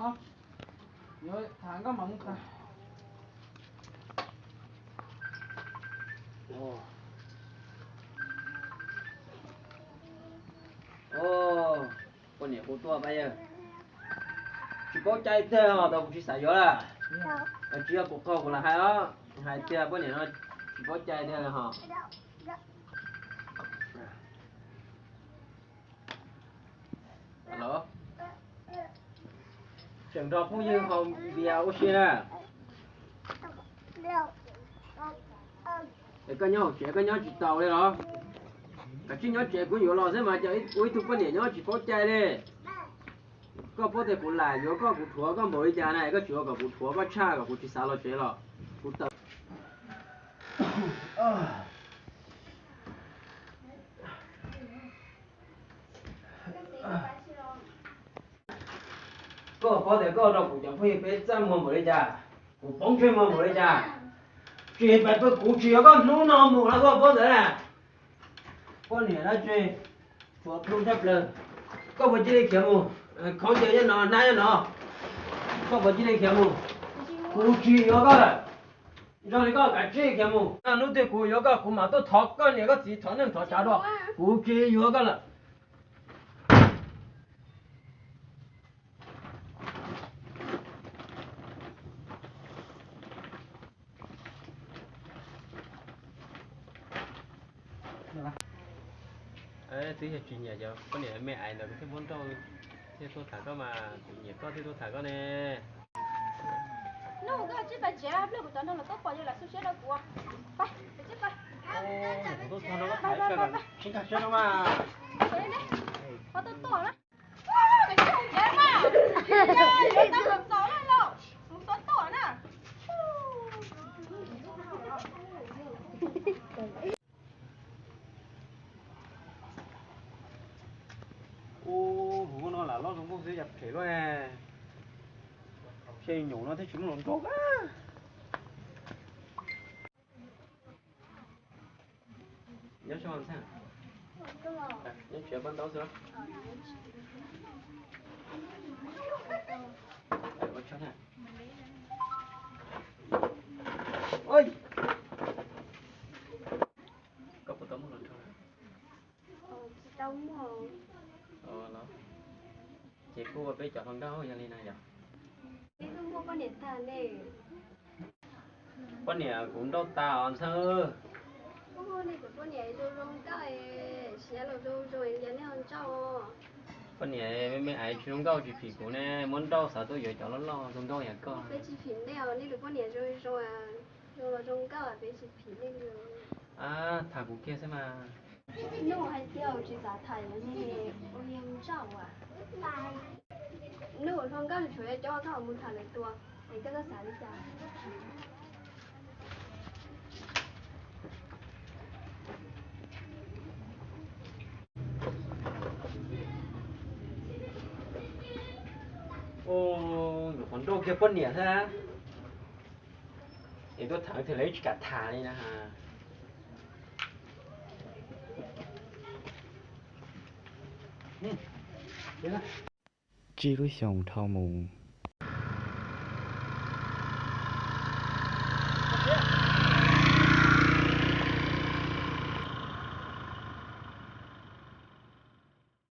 ເນາະ ດຽວຖາມກັບໝໍ ໂອ້ ໂອ້ ປະເນຍ ກູຕົວໄປເອີ ຊິເຂົ້າໃຈແທ້ເນາະ ຕອນກູຊິສາຍຢໍລະ ເຈົ້າ ເອົາເຈືອກກົດຄໍກູລະຫາຍເນາະ ຫາຍເທື່ອປະເນຍເນາະ ຊິເຂົ້າໃຈແທ້ເນາະ. ຮັລໂຫຼ ສຽງດອກຜູ້ຍິງຂອງເບຍໂອເຊຍນະ ເອກະຍອກເສຍກະຍອກຈິດເຕົາເລີຍເນາະ ກະຈິຍອກເສຍກູຢູ່ຫຼໍ່ ເສຍມາຈາກອຸຍທຸກປະເນຍຍອກຈິເຂົ້າໃຈເລີຍ ກໍພໍແຕ່ກູຫຼາຍຢູ່ ກໍກູຖົວກໍບໍລິຈານະ ກໍຊິວ່າກໍກູຖົວກໍຊາ ກໍກູຊິສາຫຼໍ່ເສຍຫຼໍ່ ກູເຕົາ. ກໍພໍແຕ່ກໍດອກ ກູຈະພຸ້ຍເປັນຈ້ຳມວນບໍລິຈາ ກູປົງຊ່ວຍມວນບໍລິຈາ ຈີໄປເປີດ ກູຈີກໍໜູນອນໝູ່ແລ້ວ ກໍພໍແຕ່ ປ້ອນເຫັນແລ້ວຈີ ຫົວພລຸງແທບເລີຍ ກໍບໍ່ຈີໄດ້ຂຽວໝູ່ ເອີ ຂອງເຈີຍະໜໍ ນາຍະໜໍ ກໍບໍ່ຈີໄດ້ຂຽວໝູ່ ກູຈີຢູ່ກໍລະ ເຈົ້ານີ້ກໍກະຈີຂຽວໝູ່ ອະນຸຕິດກູຢູ່ກໍ ກູມາໂຕຖອກ ກໍນີ້ກໍຊິຖອກໜຶ່ງຖອກສາມດອກ ກູຈີຢູ່ກໍລະ. ເອີຍ ຕື່ເຮັດກິນຫຍັງເຈົ້າ ປະເນຍແມ່ອາຍເນາະ ຄືບໍ່ຕ້ອງເຮັດໂທຖາມກໍມາ ເປັນຫຍັງກໍເຮັດໂທຖາມກໍແນ່. ໜູກໍຈິໄປເຈັບເລີຍ ກູຕອນນັ້ນລະກໍປອຍຢູ່ລະ ຊູເຊດອກກົວ ໄປ ໄປເຈັບໄປ ໂອ້ ຂໍໂທດເນາະ ໄປ ໄປ ໄປ ໄປ ຊິກະເຊດອອກມາ ໄປເລີຍ ຂໍໂທດຕໍ່ນະ. ໂອ້ ໂຫ ນອນຫຼາຍລອບ ສົມພງຊິຢາກເທໂລດແນ່ ເຊຍຫຍູເນາະ ທີ່ຊຸມລົງໂຕກາ. ပှၤန့ၣ် ပှၤန့ၣ် မ့ၢ် မ့ၢ် မ့ၢ် မ့ၢ် မ့ၢ် မ့ၢ် မ့ၢ် ໂອ້ ຄົນໂດກເກັບປະເນຍຊະນະ ເອໂຕຖາງເທື່ອລະກະຖານີ້ນະຮະ ຈີລຸຊົງເທົາມຸງ